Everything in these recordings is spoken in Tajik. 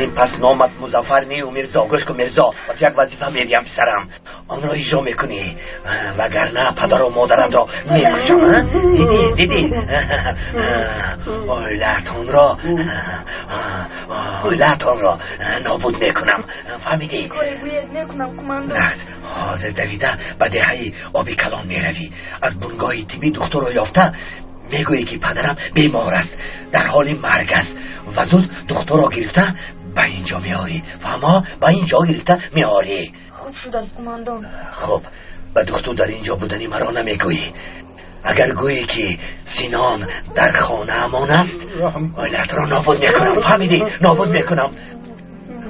Аз ин пас номат Музаффар не, Мирзо. Гӯш кун, Мирзо, ба ту як вазифа медиҳам, писарам. Онро иҷро мекунӣ, вагарна падару модаратро мекушам. Дидӣ, дидӣ? Оилаатонро, оилаатонро нобуд мекунам. Фаҳмидӣ? Коре гӯед мекунам, кумандон. Ҳозир давида ба деҳаи Оби Калон меравӣ. Аз бунгоҳи тиббӣ духтурро ёфта мегӯӣ, ки падарам бемор аст, дар ҳоли марг аст, ва зуд духтурро гирифта ба ин ҷо меорӣ. Фаҳмо? Ба ин ҷо гирифта меорӣ. Хуб шудааст, кумандон. Хуб, ба духтур дар ин ҷо будани маро намегӯӣ. Агар гӯӣ, ки Синон дар хонаамон аст, оилаатро нобуд мекунам. Фаҳмидӣ? Нобуд мекунам.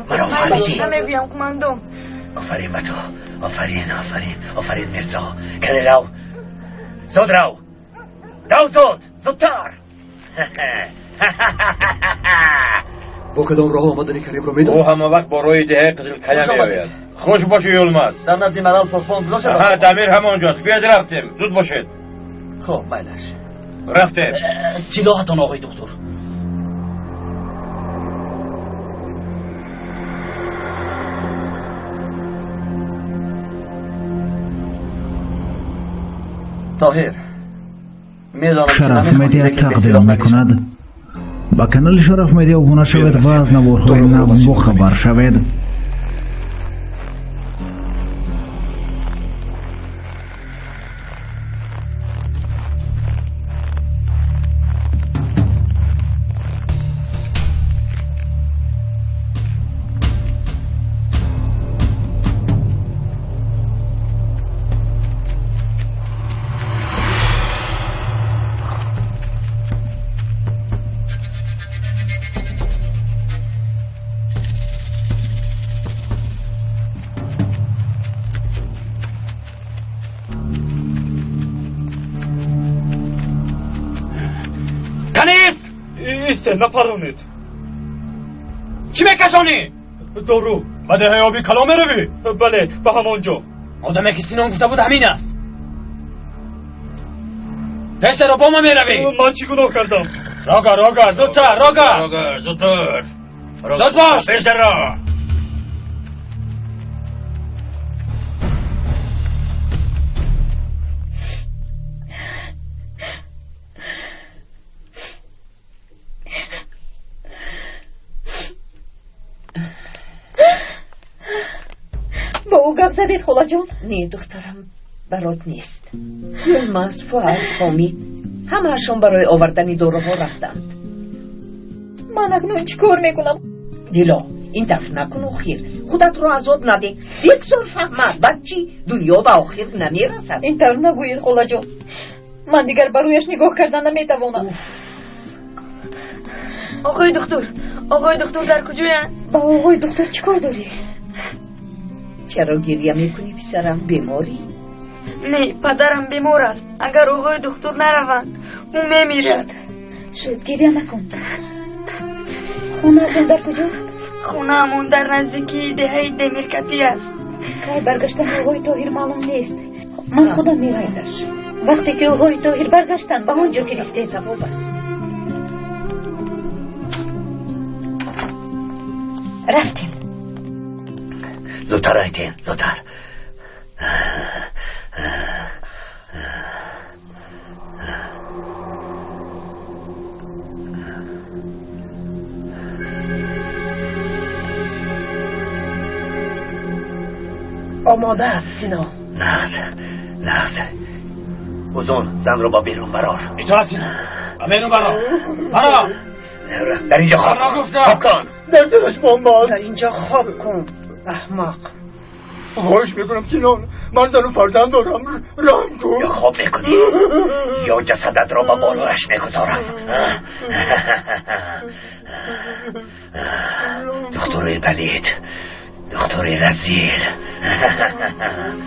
Маро фаҳмидӣ? Намегӯям, кумандон. Офарин ба ту, офарин, офарин, офарин, Мирзо. Кане рав, зуд рав, рав, зуд, зудтар. Бо кадом роҳ омадани Каримро медонӣ? Ӯ ҳама вақт бо роҳи деҳаи Қизилқая меояд. Хуш бошӣ, Юлмаз. Дар назди марал посбон гузошта. Ҳа, Дамир ҳамонҷост. Биёед, рафтем, зуд бошед. Хуб, майлаш. Рафтем. Силоҳатон, оғои духтур. Тоҳир, медонам, ки Шараф намехоҳӣ, Медиа лекин тақдим бесилоҳ мекунад. Ба канали Шараф Медиа обуна шавед ва аз наворҳои нав бохабар шавед. Канист! Исте, напаронед. Чӣ мекашонӣ? Дору. Ба деҳаи Оби Калон меравӣ? Бале, ба ҳамон ҷо. Одаме, ки Синон гуфта буд, ҳамин аст. Пештеро бо ма меравӣ. Ман чӣ гуноҳ кардам? Рога, рога, зудтар, рога. Рога, зудтар. Зуд бош! Пештарро. Бо ӯ гап задед, холаҷон? Не, духтарам, барот нест. Юлмаз, Фуад, Ҳомид ҳамаашон барои овардани доруҳо рафтанд. Ман акнун чӣ кор мекунам? Дило, ин дафр накун, охир худатро азоб надеҳ. Бигзор фаҳмад, баъд чӣ? Дунё ба охир намерасад. Ин тавр нагӯед, холаҷон, ман дигар ба рӯяш нигоҳ кардан наметавонам. Оғои духтур, оғои духтур дар куҷоянд? Ба оғои духтур чӣ кор дорӣ? Чаро гиря мекунӣ, писарам? Беморӣ? Не, падарам бемор аст. Агар оғои духтур нараванд, ӯ мемирад. Шуд, гиря накун. Хонаатон дар куҷост? Хонаамон дар наздикии деҳаи Демиркапӣ аст. Кай баргаштани оғои Тоҳир маълум нест. Ман худам меравам. Вақте ки оғои Тоҳир баргаштанд, ба он ҷо фиристед. Савоб аст. Рафтем. Зудтар, Айтен, зудтар. Омода аст, Сино. Нағз, нағз. Узун, занро ба берун барор. Итоат, Сино. Ба берун барор, барор. Дар инҷо хоб Барор кун. гуфтам. Хоб кун. Дар дилаш бомба аст. Дар инҷо хоб кун, аҳмоқ. Хоҳиш мекунам, Синон, ман зану фарзанд дорам, раҳм кун. Ё хоб мекунӣ, ё ҷасадатро ба болояш мегузорам. Духтури балид, духтури разил,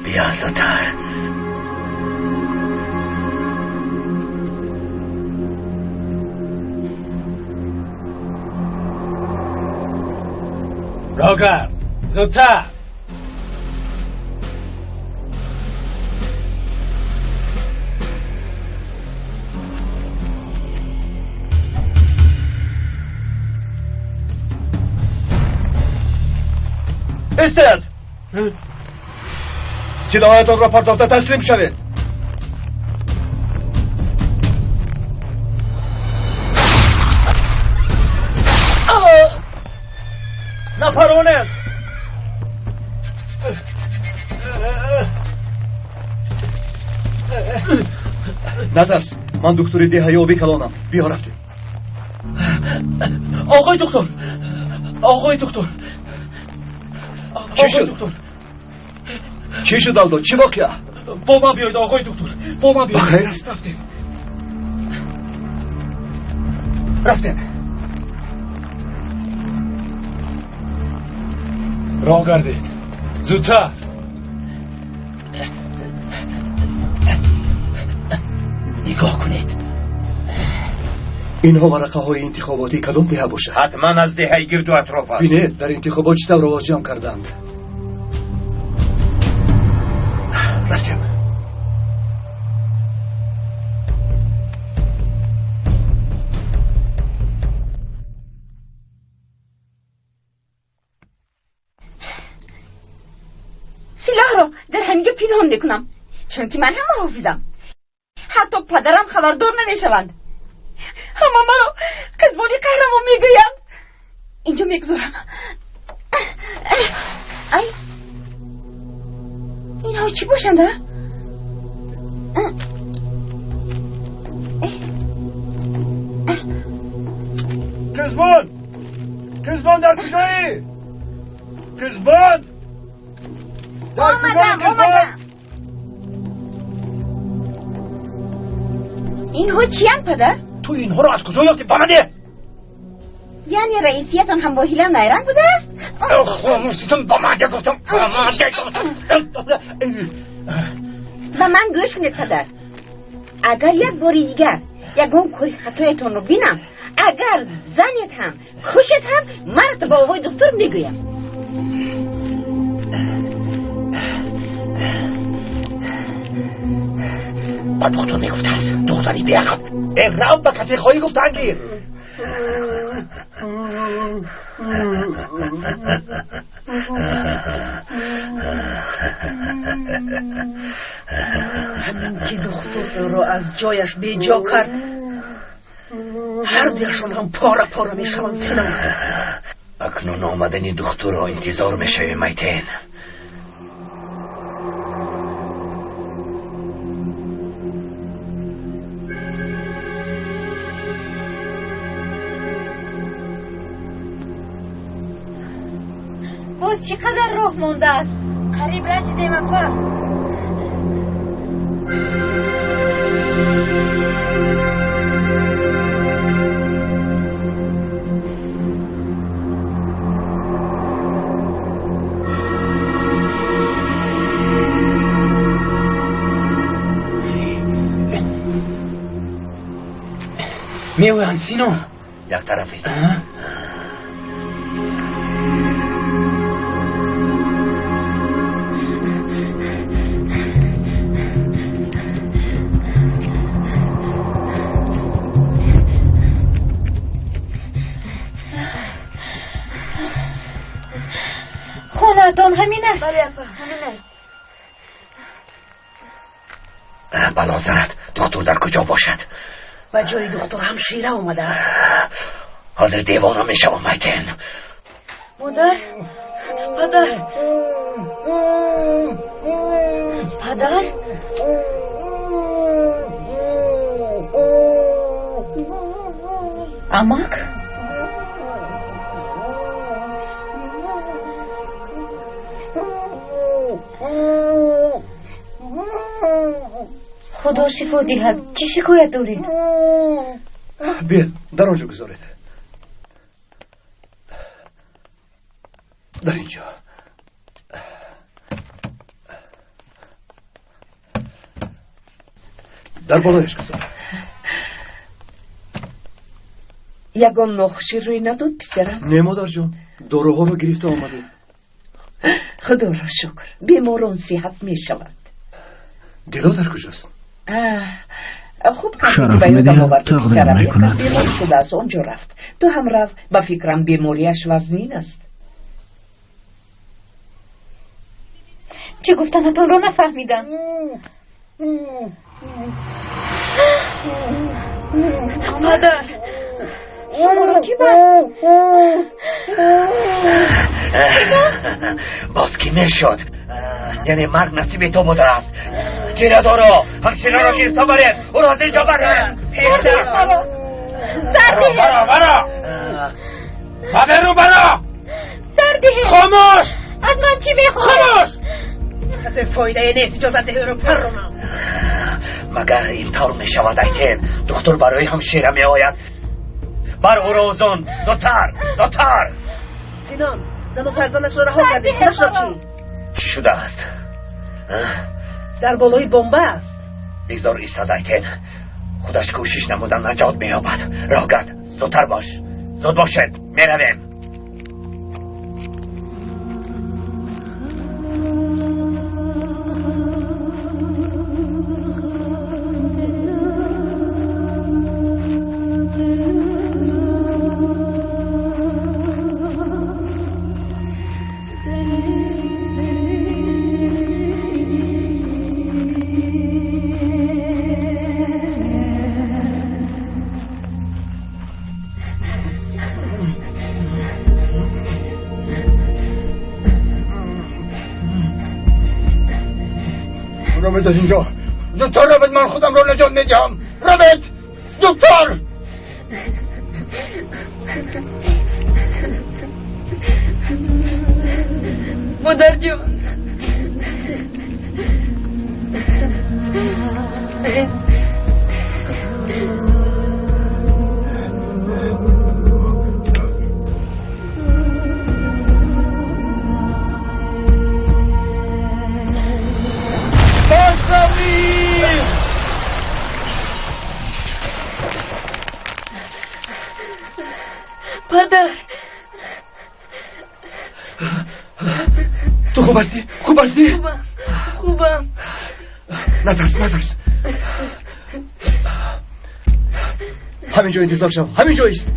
биё зудтар. Рога, зудтар. Истед! Силоҳаятонро партофта таслим шавед. Напаронед! Натарс, ман духтури деҳаи оби калонам. Биё, рафтем. Оғои доктор, оғои доктор! Чӣ шуд? Чӣ шуд, Алдо? Чӣ воқеа? Бо ман биёед, оғои доктор, бо ман биёед. Ба хайр аст? Рафтем. Рафтем. Роҳ гардед, зудтар. Нигоҳ кунед. Инҳо варақаҳои интихоботии кадом деҳа бошад? Ҳатман аз деҳаи гирду атроф аст. Бинед, дар интихобот чӣ тавр овоз ҷамъ карданд. Рафтем. Силоҳро дар ҳаминҷо пинҳон мекунам, чунки ман ҳам муҳофизам. Ҳатто падарам хабардор намешаванд. Ҳама маро қизбони қаҳрамон мегӯянд. Инҷо мегузорам. Ай, инҳо чӣ бошанд, а? Қизбон! Қизбон, дар куҷоӣ? Қизбон! Дар куҷоӣ, Омадам, Қизбон? омадам. Инҳо чиянд, падар? Ту инҳоро аз куҷо ёфтӣ? Ба ман деҳ! Яъне раисиятон ҳам бо ҳила найранг будааст? Хомӯшитон, ба ман деҳ гуфтам, ба ман деҳ гуфтам. Ба ман гӯш кунед, падар. Агар як бори дигар ягон кори хатоятонро бинам, агар занед ҳам, кушед ҳам, маро ба оғои доктор мегӯям. Ба доктор мегуфтааст, духтари беақл. Э, рав, ба касе хоҳӣ гуфтан гир. Ҳамин ки духтур ӯро аз ҷояш беҷо кард, ҳардуяшон ҳам пора пора мешаванд, Синам. Акнун омадани духтурро интизор мешавем, Айтен. Боз чӣ қадар роҳ мондааст? Қариб расидем, апа. Меоянд, Сино. Як тараф ист. Хонаатон ҳамин аст? Бале, апа, ҳамин аст. Бало занад, духтур дар куҷо бошад? Ба ҷои духтур ҳамшира омадааст. Ҳозир девона мешавам, Айтен. Модар, падар, падар. Амак? Худо шифо диҳад. Чӣ шикоят доред? Биед, дар он ҷо гузоред. Дар ин ҷо. Дар болояш гузор. Ягон нохушӣ рӯй надод, писарам? Не, модарҷон, доруҳоро гирифта омадем. Худоро шукр, беморон сиҳат мешаванд. Дило дар куҷост? Хуб кардӣ, ки Шараф ба ёдам медиҳад, овардӣ, тақдир писарам. Як мекунад. кас бемор шудааст, он ҷо рафт. Ту ҳам рав, ба фикрам бемориаш вазнин аст. Чӣ гуфтанатонро нафаҳмидам. Падар, шуморо кӣ баст? Боз кӣ мешуд? Яъне марг насиби ту будааст. Тирадоро, ҳамшираро гирифта баред, ӯро аз инҷо баред. Сардиҳед маро, сардиҳед. Баро, баро, ба берун баро. Сардиҳед. Хомӯш! Аз ман чӣ мехоҳед? Хомӯш! Касе фоидае нест, иҷозат деҳ ӯро парронам. Магар ин тавр мешавад, Айтен? Духтур барои ҳамшира меояд. Бар ӯро озон, зудтар, зудтар. Синон, зану фарзандашро раҳо кардем, худашро чӣ? Чӣ шудааст? Дар болои бомба аст. Бигзор истад, Айтен. Худаш кӯшиш намуда наҷот меёбад. Роҳгард, зудтар бош. Зуд бошед, меравем. روید از اینجا، زودتر روید، من خودم را نجات میدهم. روید زودتر. Модарҷон, падар. Ту хуб ҳастӣ? Хуб ҳастӣ? Хубам, хубам. Натарс, натарс. Ҳамин ҷо интизор шав, ҳамин ҷо ист.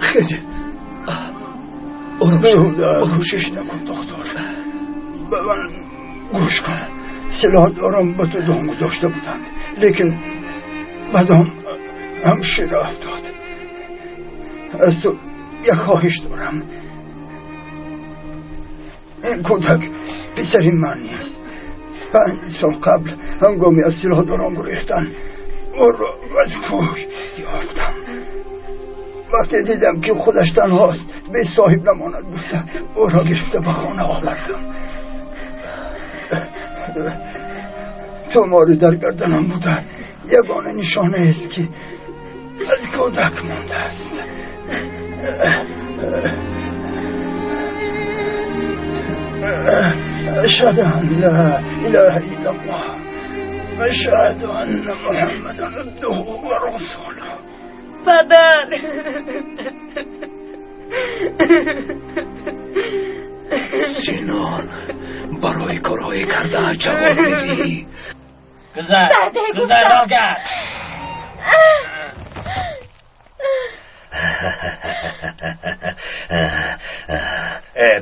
Хези. Ором шав. Кӯшиш накун, доктор. Ба ман гӯш кун. Силоҳдорам ба ту дом гузошта буданд, лекин ба дом ҳамшира афтод. Аз ту як хоҳиш дорам. Ин кӯдак писари ман нест. 5 сол қабл ҳангоми аз силоҳдорон гурехтан ӯро аз кӯҳ ёфтам. Вақте дидам ки худаш танҳост, бесоҳиб намонад гуфта ӯро гирифта ба хона овардам. Тумори дар гарданам буда ягона нишонаест ки аз кӯдак мондааст. أشهد أن لا إله إلا الله، أشهد أن محمدا عبده ورسوله. Падар. Синон, барои корҳои кардаат ҷавоб медиҳӣ. Гузар, Сардиҳед гузар, гуфтам. роҳгард.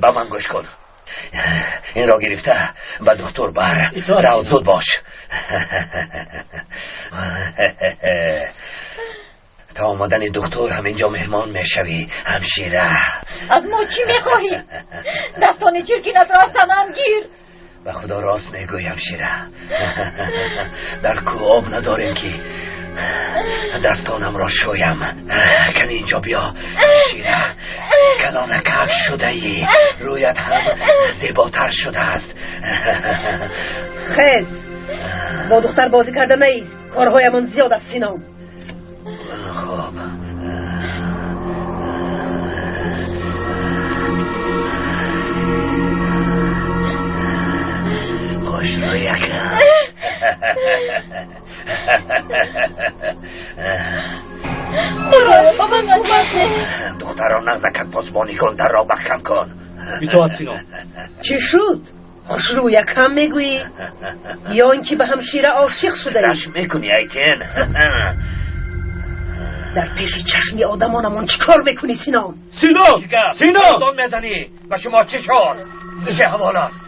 Ба ман гӯш кун. Инро гирифта ба духтур бар. Рав, зуд бош. Та омадани духтур ҳамин ҷо меҳмон мешавӣ, ҳамшира. Аз мо чӣ мехоҳӣ? Дастони чиркинатро аз танам гир. Ба худо рост мегӯй, ҳамшира. Дар кӯҳ об надорем ки Дастонамро шӯям. Кани инҷо биё. Шира, калонакак шудаӣ. Рӯят ҳам зеботар шудааст. Хез, бо духтар бозӣ карда наист. Корҳоямон зиёд аст, Синон. Хуб. Хушрӯякам. Духтарро нағзакак посбонӣ кун, дарро маҳкам кун. Итоат, Синон. Чӣ шуд? Хушрӯякам мегӯӣ? Ё ин ки ба ҳамшира ошиқ шудаӣ? Рашк мекунӣ, Айтин. Дар пеши чашми одамонамон чӣ кор мекунӣ, Синон? Синон! Синон! Дон мезанӣ? Ба шумо чӣ шуд? Чӣ ҳавол аст?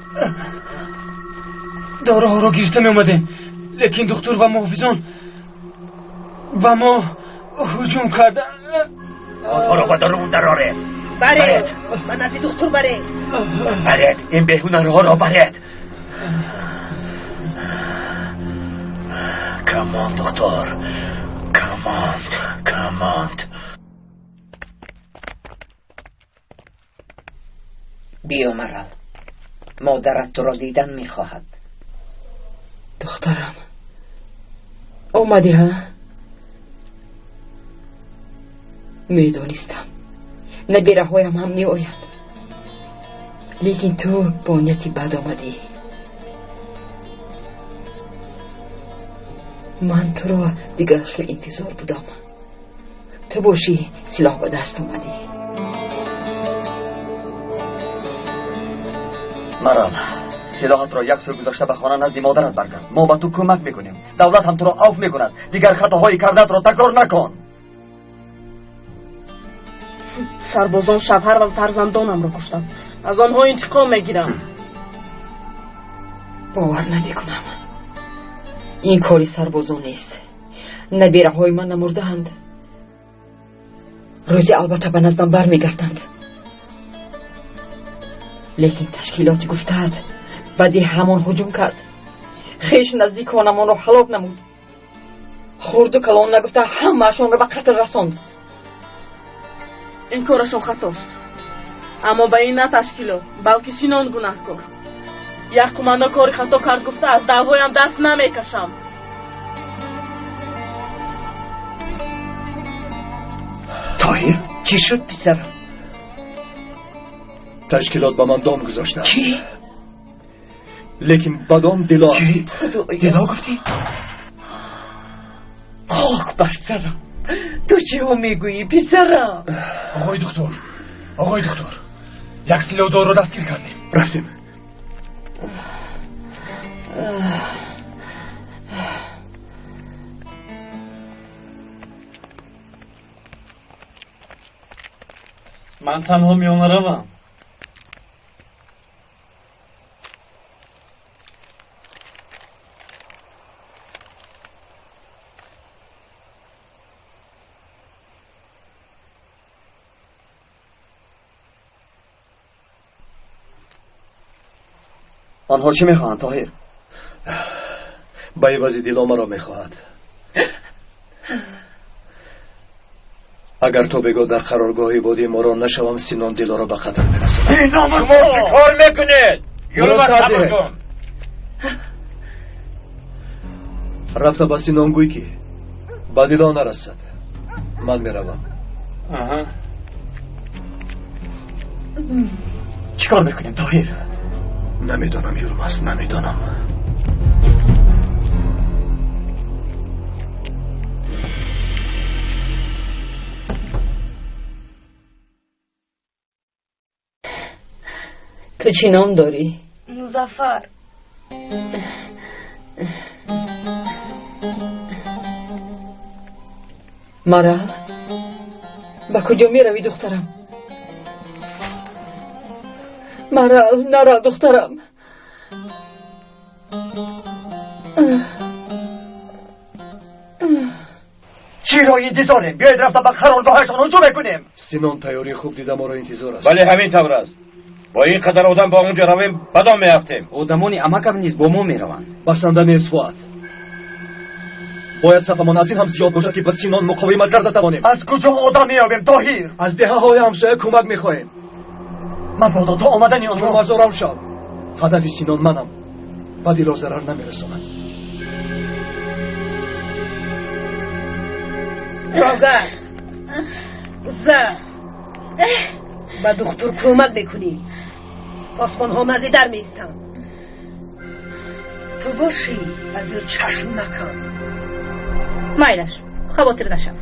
Дораҳоро гирифта меомадем, лекин духтур ва муҳофизон ба мо ҳуҷум карданд. Онҳоро ба дарун дароред. Баред, ба назди духтур баред. Баред, ин беҳунарҳоро баред. Камон, духтур, камонд, камонд. Биё, Марал, модарат туро дидан мехоҳад. Духтарам, омадӣ ҳа? Медонистам набираҳоям ҳам меояд, лекин ту бо нияти бад омадӣ. Ман туро дигар хел интизор будам. Ту бошӣ силоҳ ба даст омадӣ. Марал, силоҳатро як сӯ гузошта ба хона назди модарат баргард. Мо ба ту кӯмак мекунем. Давлат ҳам туро авф мекунад. Дигар хатоҳои кардаатро такрор накун. Сарбозон шавҳар ва фарзандонамро куштанд. Аз онҳо интиқом мегирам. Бовар намекунам. Ин кори сарбозон нест. Набираҳои ман намурдаанд. Рӯзе албатта ба наздам бармегарданд. Лекин ташкилоти гуфтаат ба деҳамон ҳуҷум кард. Хеш наздиконамонро ҳалок намуд. Хурду калон нагуфта ҳамаашонро ба қатл расонд. Ин корашон хатост. Аммо ба ин на ташкилот, балки Синон гунаҳкор. Як қумандон кори хато кард гуфта аз даъвоям даст намекашам. Тоҳир, чӣ шуд, писарам? Ташкилот ба ман дом гузошта. Чӣ? Лекин ба дом Дило афтид. Дило гуфтӣ? Хок бар сарам. Ту чиҳо мегӯӣ, писарам? Оғои духтур, оғои духтур, як силоҳдорро дастгир кардем. Рафтем. Ман танҳо миёнаравам. Онҳо чӣ мехоҳанд, Тоҳир? Ба ивази Дило маро мехоҳад. Агар то бегоҳ дар қароргоҳи водии моро нашавам, Синон Дилоро ба қатл мерасонад. Шумо чӣ кор мекунед? Юлмас, сабр кун. Рафта ба Синон гӯй, ки ба Дило нарасад. Ман меравам. Чӣ кор мекунем, Тоҳир? Намедонам, Юлмас, намедонам. Ту чӣ ном дорӣ? Музаффар. Марал, ба куҷо меравӣ, духтарам? Марал, нара, духтарам. Чиро интизорем? Биёед рафта ба қароргоҳашон ҳуҷум мекунем. Синон тайёрии хуб дида моро интизор аст. Бале, ҳамин тавр аст. Бо ин қадар одам ба он ҷо равем, ба дом меафтем. Одамони амакам низ бо мо мераванд. Басанда нест, Фуат. Бояд сафамон аз ин ҳам зиёд бошад, ки ба Синон муқовимат карда тавонем. Аз куҷо одам меёбем, Тоҳир? Аз деҳаҳои ҳамсоя кӯмак мехоҳем. Мабодо то омадани онҳо мазорам шав. Ҳадафи Синон манам, ба дило зарар намерасонад. Рогар, за ба духтур кӯмак мекунӣ. Посбонҳо назди дар меистанд. Ту бошӣ, аз ӯ чашм накан. Майлаш, хавотир нашав.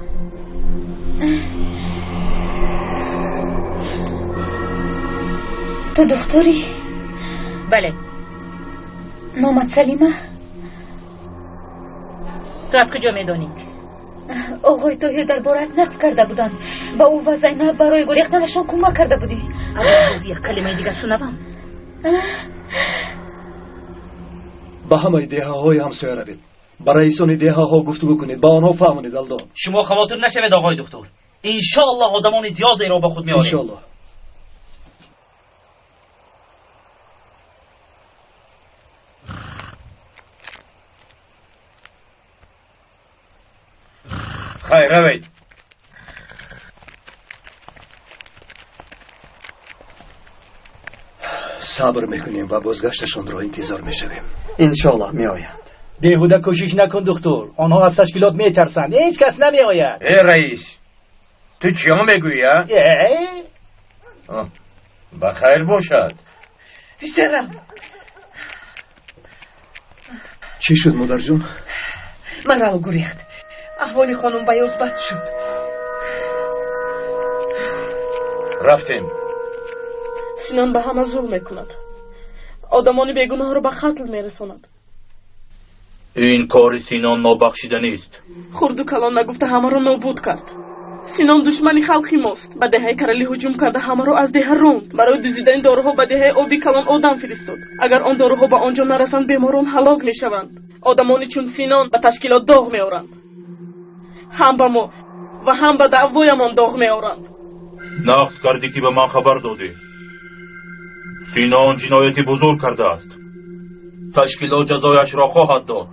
Ту духтурӣ? Бале. Номат Салима? Ту аз куҷо медонӣ? Оғои Тоҳир дар бораат нақл карда буданд. Ба ӯ ва Зайнаб барои гурехтанашон кӯмак карда будӣ. Агар боз як калимаи дигар шунавам. Ба ҳамаи деҳаҳои ҳамсоя равед. Ба раисони деҳаҳо гуфтугӯ кунед, ба онҳо фаҳмонед. Алдо, шумо хавотир нашавед, оғои духтур. Иншоаллоҳ одамони зиёдеро ба худ меорем. Иншоаллоҳ. Хайр, равед. Сабр мекунем ва бозгашташонро интизор мешавем. Иншоаллоҳ меоянд. Беҳуда кӯшиш накун, духтур. Онҳо аз ташкилот метарсанд. Ҳеҷ кас намеояд. Э, раис, ту чиё мегӯӣ, а? Ба хайр бошад. Писарам. Чӣ шуд, модарҷон? Марал гурехт. Аҳволи хонум Баёз бад шуд. Рафтем. Синон ба ҳама зулм мекунад. Одамони бегуноҳро ба қатл мерасонад. Ин кори Синон нобахшида нест. Хурду калон нагуфта ҳамаро нобуд кард. Синон душмани халқи мост. Ба деҳаи Каралӣ ҳуҷум карда ҳамаро аз деҳа ронд. Барои дуздидани доруҳо ба деҳаи Оби Калон одам фиристод. Агар он доруҳо ба он ҷо нарасанд, беморон ҳалок мешаванд. Одамони чун Синон ба ташкилот доғ меоранд. Ҳам ба мо ва ҳам ба даъвоямон доғ меоранд. Нақз кардӣ, ки ба ман хабар додӣ. Синон ҷинояти бузург кардааст. Ташкилот ҷазояшро хоҳад дод.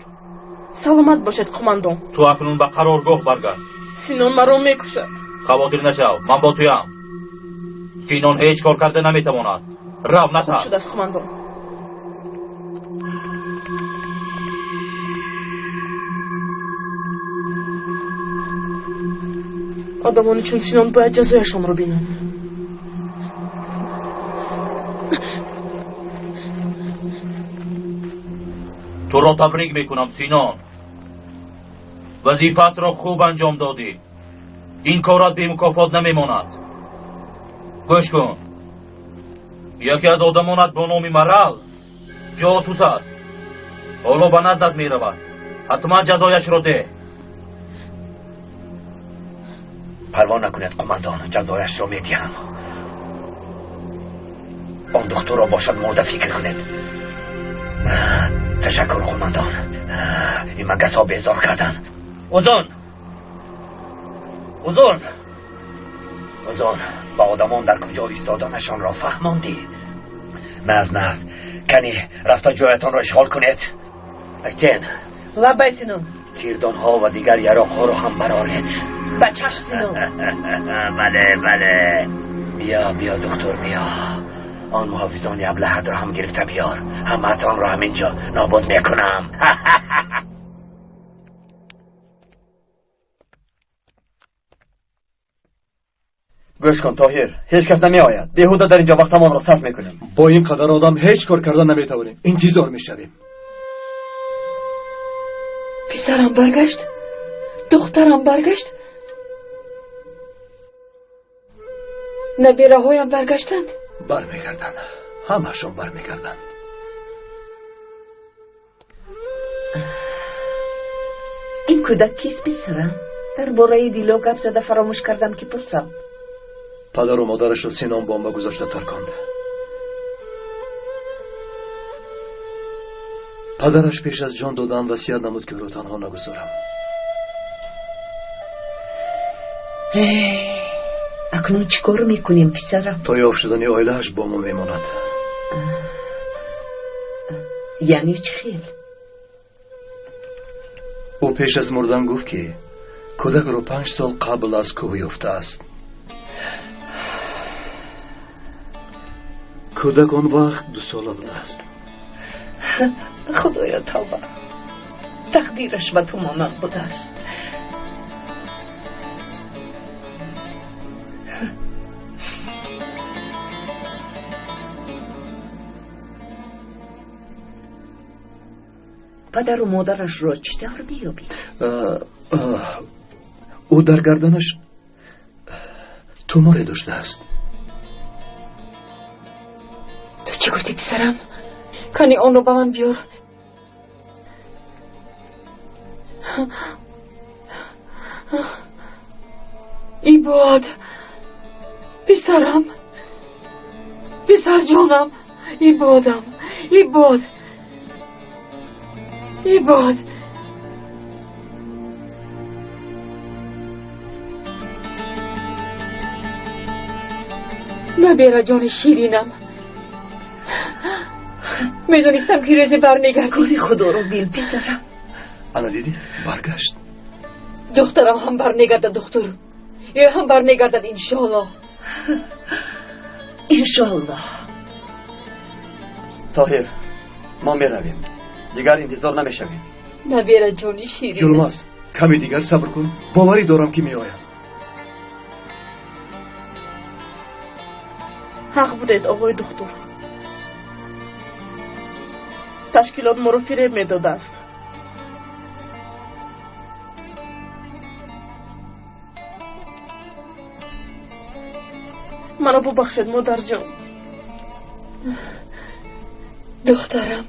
Саломат бошед, қумандон. Ту акнун ба қароргоҳ баргард. Синон маро мекушад. Хавотир нашав, ман бо туям. Синон ҳеҷ кор карда наметавонад. Рав, натарс. Хуб шудааст, қумандон. Одамони чун Синон бояд ҷазояшонро бинанд. Туро табрик мекунам, Синон. Вазифаатро хуб анҷом додӣ. Ин корат бемукофот намемонад. Гӯш кун, яке аз одамонат бо номи Марал ҷосус аст. Ҳоло ба наздат меравад. Ҳатман ҷазояшро деҳ. Парво накунед, қумандон, ҷазояшро медиҳам. Он духтурро бошад мурда фикр кунед. Ташаккур, қумандон. Ин магасҳо безор карданд. Узун, узун, узун, ба одамон дар куҷо истоданашонро фаҳмондӣ. Наз, наз, кани рафта ҷоятонро ишғол кунед. Актен. Лаббай, Синон. Тирдонҳо ва дигар яроқҳоро ҳам бароред. Ба чашм, Синон. Бале, бале. Биё, биё, духтур, биё. Он муҳофизони аблаҳатро ҳам гирифта биёр. Ҳамаатонро ҳаминҷо нобуд мекунам. Гӯш кун, Тоҳир, ҳеҷ кас намеояд. Беҳуда дар инҷо вақтамонро сарф мекунем. Бо ин қадар одам ҳеҷ кор карда наметавонем. Интизор мешавем. Писарам баргашт, духтарам баргашт, набираҳоям баргаштанд. Бармегарданд, ҳамаашон бармегарданд. Ин кӯдак кист, писарам? Дар бораи Дило гап зада фаромӯш кардам, ки пурсам. Падару модарашро Синон бомба гузошта тарконд. Падараш пеш аз ҷон додан васият намуд, ки ӯро танҳо нагузорам. Акнун чӣ кор мекунем, писарам? То ёфт шудани оилааш бо мо мемонад. Яъне чӣ хел? Ӯ Пеш аз мурдан гуфт, ки кӯдакро 5 сол қабл аз кӯҳ ёфтааст. Кӯдак он вақт 2 сола будааст. Худоё, тавба, тақдираш ба ту монанд будааст. Падару модарашро чӣ тавр меёбӣ? Ӯ дар гарданаш туморе доштааст. Ту чӣ гуфтӣ, писарам? Кани онро ба ман биёр. Ибод, писарам, писарҷонам, Ибодам, Ибод, Ибод. Набераҷони ширинам, медонистам, ки рӯзе бармегардӣ. Кори худоро бин, писарам. Ана дидӣ, баргашт. Духтарам ҳам бармегардад, духтур. Ё ҳам бармегардад, иншоаллоҳ. Иншоаллоҳ. Тоҳир, мо меравем. Дигар интизор намешавем. Набераҷони ширинам. Юлмаз, каме дигар сабр кун. Боварӣ дорам, ки меоям. Ҳақ будед, оғои духтур. Ташкилот моро фиреб медодааст. Маро бубахшед, модарҷон. Духтарам,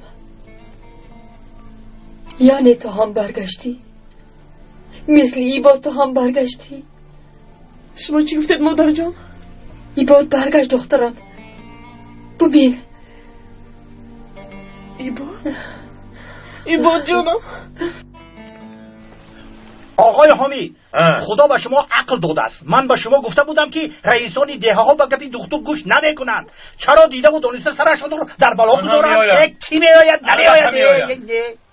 яъне ту ҳам баргаштӣ? Мисли Ибод ту ҳам баргаштӣ? Шумо чӣ гуфтед, модарҷон? Ибод баргашт, духтарам. Бубин. Ибод? Ибод ҷонам. Оғои ҳомӣ, худо ба шумо ақл додааст. Ман ба шумо гуфта будам, ки раисони деҳаҳо ба гапи духтур гӯш намекунанд. Чаро дидаву дониста сарашонро дар бало гузоранд? Кӣ меояд? Намеояд.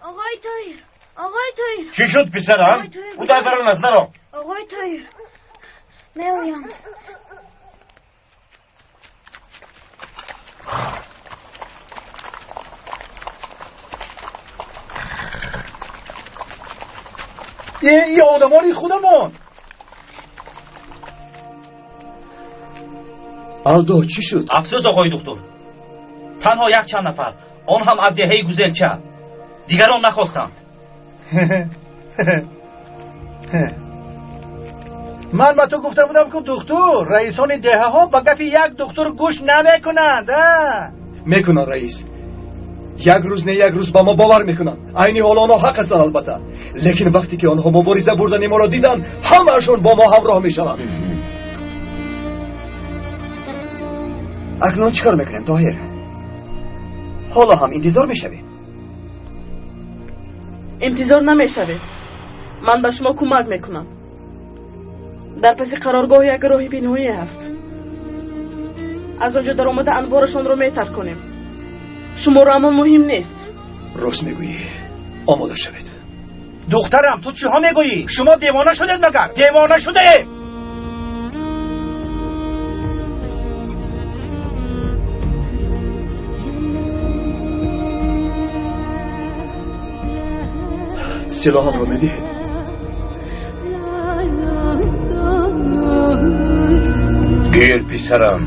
Оғои Тоҳир, оғои Тоҳир. Чӣ шуд, писарам? Ӯ дар дарон аст, наро. Оғои Тоҳир, меоянд. Ин одамони худамон. Алдо, чӣ шуд? Афсӯс, оғои духтур, танҳо якчанд нафар, он ҳам аз деҳаи Гузелча. Дигарон нахостанд. Ман ба ту гуфта будам, ки духтур, раисони деҳаҳо ба гапи як духтур гӯш намекунанд. Мекунанд, раис. Як рӯз не як рӯз ба мо бовар мекунанд. Айни ҳол онҳо ҳақ ҳастанд, албатта. Лекин вақте ки онҳо мубориза бурдани моро диданд, ҳамаашон бо мо ҳамроҳ мешаванд. Акнун чӣ кор мекунем, Тоҳир? Ҳоло ҳам интизор мешавем? Интизор намешавед. Ман ба шумо кӯмак мекунам. Дар паси қароргоҳ як роҳи пинҳонӣ ҳаст. Аз он ҷо даромада анворашонро метарконем. Шуморо аммо муҳим нест. Рост мегӯӣ. Омода шавед. Духтарам, ту чиҳо мегӯӣ? Шумо девона шудед магар? Девона шудаем. Силоҳамро медиҳед? Гир, писарам.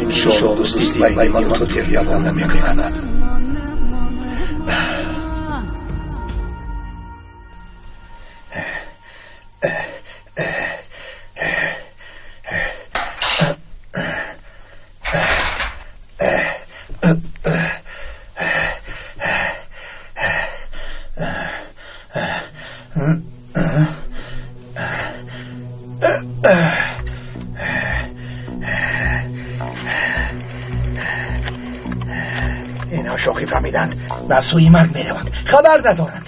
Иншоалло, дӯстии байни ман ва ту дер намекунад. Инҳо шӯхӣ фаҳмиданд, ба сӯи марг мераванд, хабар надоранд.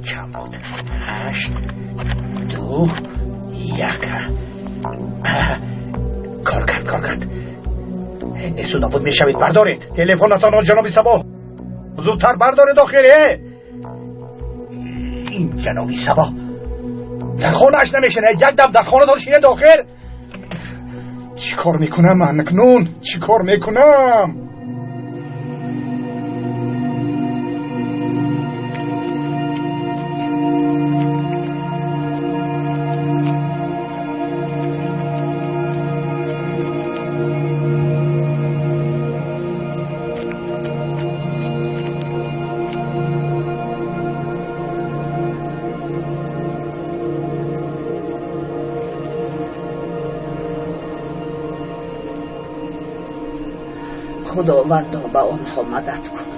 Чанд буд? 8, 2, 1. Кор кард, кор кард. Несту нобуд мешавед. Бардоред телефонатонро, ҷаноби Сабо. Зудтар бардоред охир. Ин ҷаноби Сабо дар хонааш намешинад. Як дам дар хона дошинед охир. Чӣ кор мекунам ман акнун? Чӣ кор мекунам? Худовандо, ба онҳо мадад кун.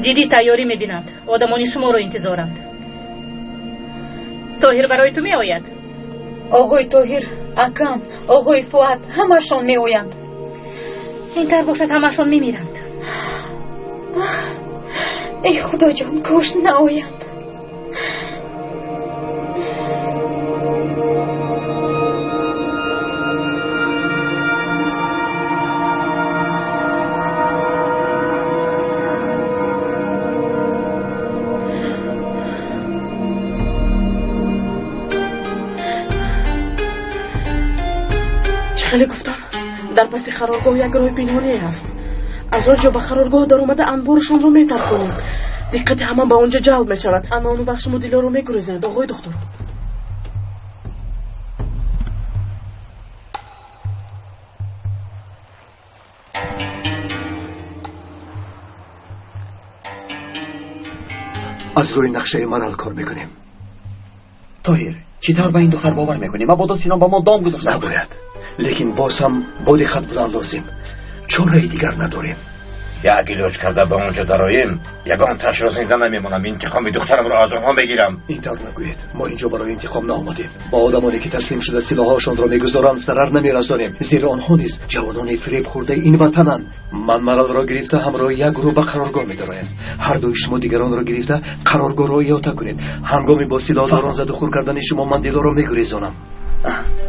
Дидӣ, тайёрӣ мебинанд. Одамони шуморо интизоранд. Тоҳир барои ту меояд? Оғои Тоҳир, акам, оғои Фуат, ҳамашон меоянд. Ин тар бошад, ҳамашон мемиранд. Эй Худоҷон, кош наоянд. Хеле гуфтам, дар паси қароргоҳ як роҳи пинҳоние ҳаст. Аз он ҷо ба қароргоҳ даромада анборашонро метарконем. Диққати ҳама ба он ҷо ҷалб мешавад. Ана он вақт шумо Дилоро мегурезонед, оғои духтур. Аз рӯи нақшаи Марал кор мекунем. Тоҳир, чӣ тавр ба ин духтар бовар мекунӣ? Мабодо Синон ба мо дом гузошта. Набояд, лекин боз ҳам бо диққат будан лозим. Чораи дигар надорем. Як илоҷ карда ба он ҷо дароем, ягон ташро зинда намемонам. Интиқоми духтарамро аз онҳо мегирам. Ин тавр нагӯед. Мо инҷо барои интиқом наомадем. Ба одамоне ки таслим шуда силоҳҳошонро мегузоранд зарар намерасонем, зеро онҳо низ ҷавонони фиреб хӯрдаи ин ватананд. Ман Маралро гирифта ҳамроҳи як гурӯҳ ба қароргоҳ медароям. Ҳар дуи шумо дигаронро гирифта қароргоҳро иҳота кунед. Ҳангоми бо силоҳдорон задухӯр кардани шумо ман Дилоро мегурезонам.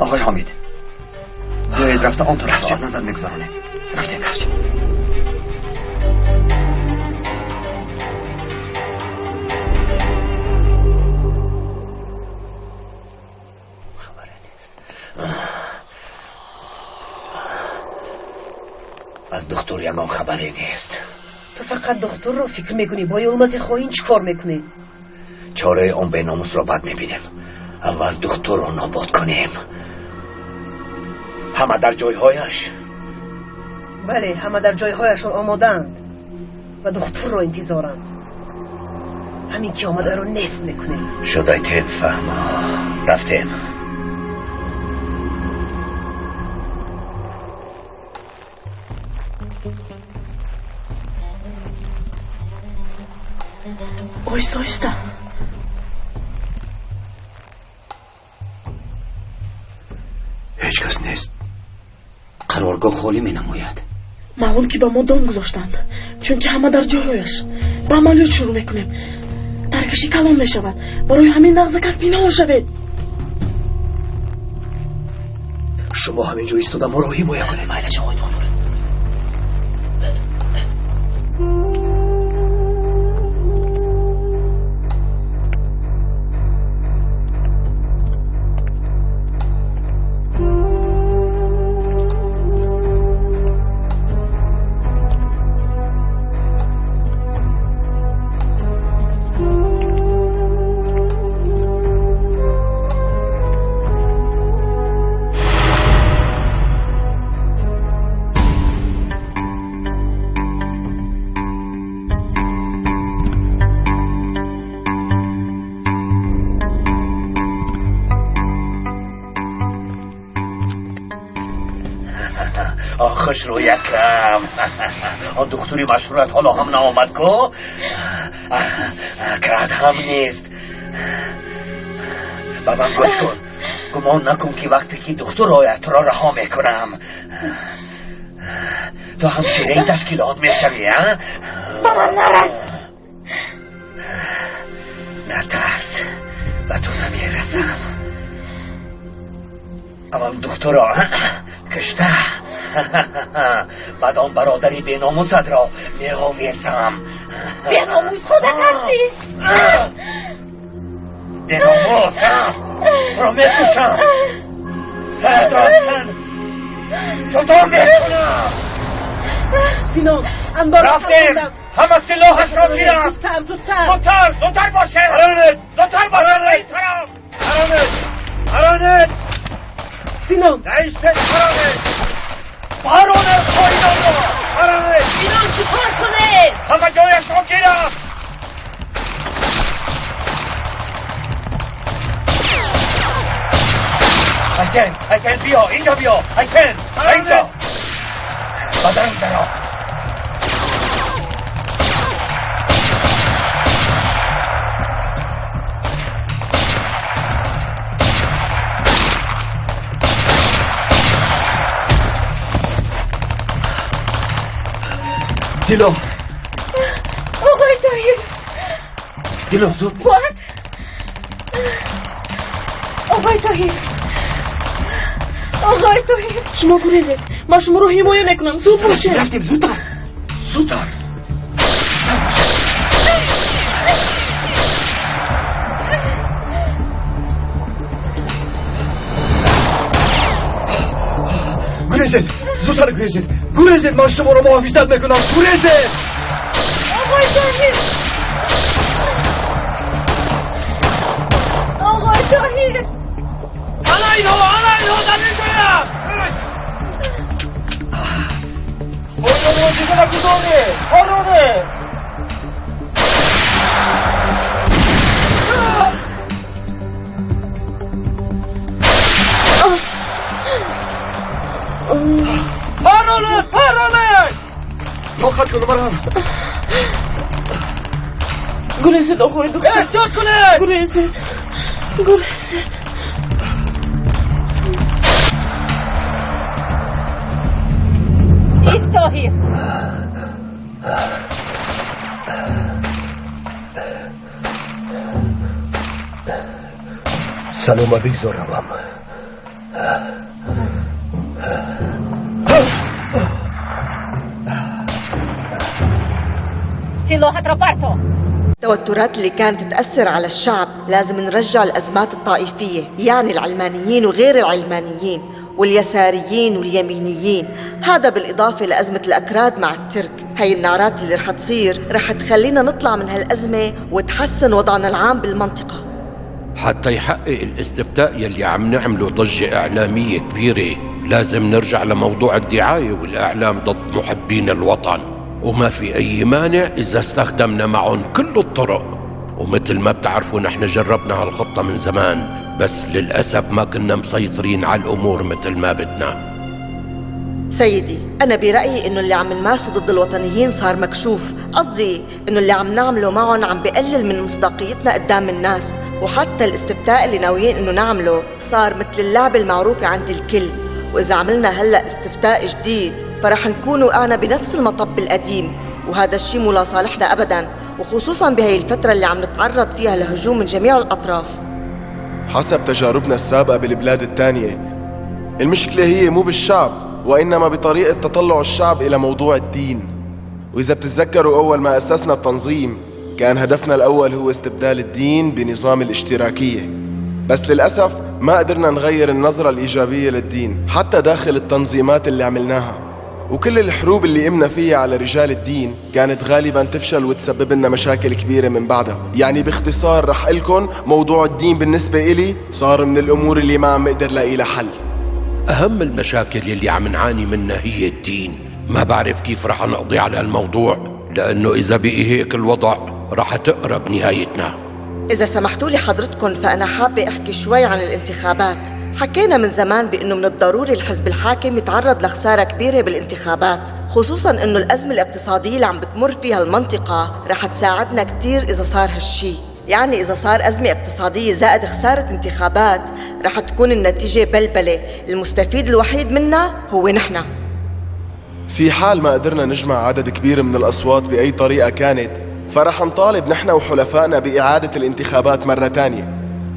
Оғои Ҳомид, биёед рафта он тарафро аз назар мегузаронем. Рафтем, рафтем. Аз духтур ягон хабаре нест. Ту фақат духтурро фикр мекунӣ. Бо Йулмази хоин чӣ кор мекунӣ? Чораи он беномусро бад мебинем. Аввал духтурро нобуд кунем. Ҳама дар ҷойҳояш? Бале, ҳама дар ҷойҳояшон омодаанд ва духтурро интизоранд. Ҳамин ки омадаро нест мекунем. Шудай тем фаҳмо. Рафтем. Оҳиста, оҳиста. Ҳеҷ кас нест. Қароргоҳ холӣ менамояд. Маълум ки ба мо дом гузоштанд, чунки ҳама дар ҷойҳояш. Ба амалиёт шурӯъ мекунем. Таркашӣ калон мешавад. Барои ҳамин нағзакак пинҳон шавед. Шумо ҳамин ҷо истода моро ҳимоя кунед. Майлаш, оғои духтур. Хушрӯ якам. Он духтури машҳурат ҳоло ҳам наомад ку? Крат ҳам нест. Ба ман гӯш кун, гумон накун ки вақте ки духтур ояд туро раҳо мекунам. Ту ҳамшираи ташкилот мешавӣ, а? Ба ман нарас. Натарс, ба ту намерасам. Аввал духтурро кушта, баъд он бародари беномусатро меовезам. Беномус худат ҳастӣ. Беномус, туро мекушам. Саратро аз тан ҷудо мекунам. Синон, анборро Рафтем, ҳама силоҳашро гиранд. Зудтар, зудтар, зудтар, зудтар бошед, зудтар бошед. Ба ин тараф. Ҳаронед, Синон. Наистед, ҳаронед, паронед хоинонро, ҳаронед. Синон, чӣ кор кунед? Ҳама ҷояшро гиранд. Айтен, Айтен, биё инҷо, биё, Айтен, инҷо, ба дарун даро. Дило. Оғои Тоҳир. Дило, зуд. Бояд. Оғои Тоҳир, оғои Тоҳир. Шумо гурезед, ман шуморо ҳимоя мекунам. Зуд бошед. Рафтем, зудтар, зудтар. Гурезед, зудтар гурезед, гурезед, ман шуморо муҳофизат мекунам, гурезед. Оғои Тоҳир, оғои Тоҳир. Ана инҳо, ана инҳо дар инҷоянд. Хоинонро зинда нагузоред, паронед. Паронед, паронед. Тоқат кун, Марал. Гурезед, оғои духтур. Эҳтиёт кунед. Гурезед, гурезед. Тоҳир. Салома, бигзор равам. Силоҳатро парто. التوترات اللي كانت تأثر على الشعب. لازم نرجع الأزمات الطائفية، يعني العلمانيين وغير العلمانيين واليساريين واليمينيين، هذا بالإضافة لأزمة الأكراد مع الترك. هاي النارات اللي رح تصير رح تخلينا نطلع من هالأزمة وتحسن وضعنا العام بالمنطقة. حتى يحقق الاستفتاء يلي عم نعمله ضجة إعلامية كبيرة، لازم نرجع لموضوع الدعاية والإعلام ضد محبين الوطن، وما في أي مانع إذا استخدمنا معهم كل الطرق. ومثل ما بتعرفوا نحن جربنا هالخطة من زمان، بس للأسف ما كنا مسيطرين على الأمور مثل ما بدنا. سيدي، أنا برأيي إنه اللي عم نمارسه ضد الوطنيين صار مكشوف. قصدي إنه اللي عم نعمله معهم عم بقلل من مصداقيتنا قدام الناس، وحتى الاستفتاء اللي ناويين إنه نعمله صار مثل اللعبة المعروفة عند الكل. وإذا عملنا هلأ استفتاء جديد فرح نكون وقعنا بنفس المطب القديم، وهذا الشيء مو لصالحنا أبداً، وخصوصاً بهي الفترة اللي عم نتعرض فيها لهجوم من جميع الأطراف. حسب تجاربنا السابقة بالبلاد الثانية، المشكلة هي مو بالشعب، وإنما بطريقة تطلع الشعب إلى موضوع الدين. وإذا بتتذكروا أول ما أسسنا التنظيم كان هدفنا الأول هو استبدال الدين بنظام الاشتراكية، بس للأسف ما قدرنا نغير النظرة الإيجابية للدين حتى داخل التنظيمات اللي عملناها. وكل الحروب اللي قمنا فيها على رجال الدين كانت غالبا تفشل وتسبب لنا مشاكل كبيرة من بعدها. يعني باختصار رح لكم موضوع الدين بالنسبة إلي صار من الأمور اللي ما عم اقدر لاقي لها حل. أهم المشاكل اللي عم نعاني منها هي الدين. ما بعرف كيف رح نقضي على الموضوع، لأنه إذا بقي هيك الوضع رح تقرب نهايتنا. إذا سمحتوا لي حضرتكم فأنا حابة أحكي شوي عن الانتخابات. حكينا من زمان بأنه من الضروري الحزب الحاكم يتعرض لخسارة كبيرة بالانتخابات، خصوصاً أنه الأزمة الاقتصادية اللي عم بتمر فيها المنطقة رح تساعدنا كتير إذا صار هالشي. يعني إذا صار أزمة اقتصادية زائد خسارة انتخابات رح تكون النتيجة بلبلة، المستفيد الوحيد منها هو نحن. في حال ما قدرنا نجمع عدد كبير من الأصوات بأي طريقة كانت، فرح نطالب نحن وحلفائنا بإعادة الانتخابات مرة تانية،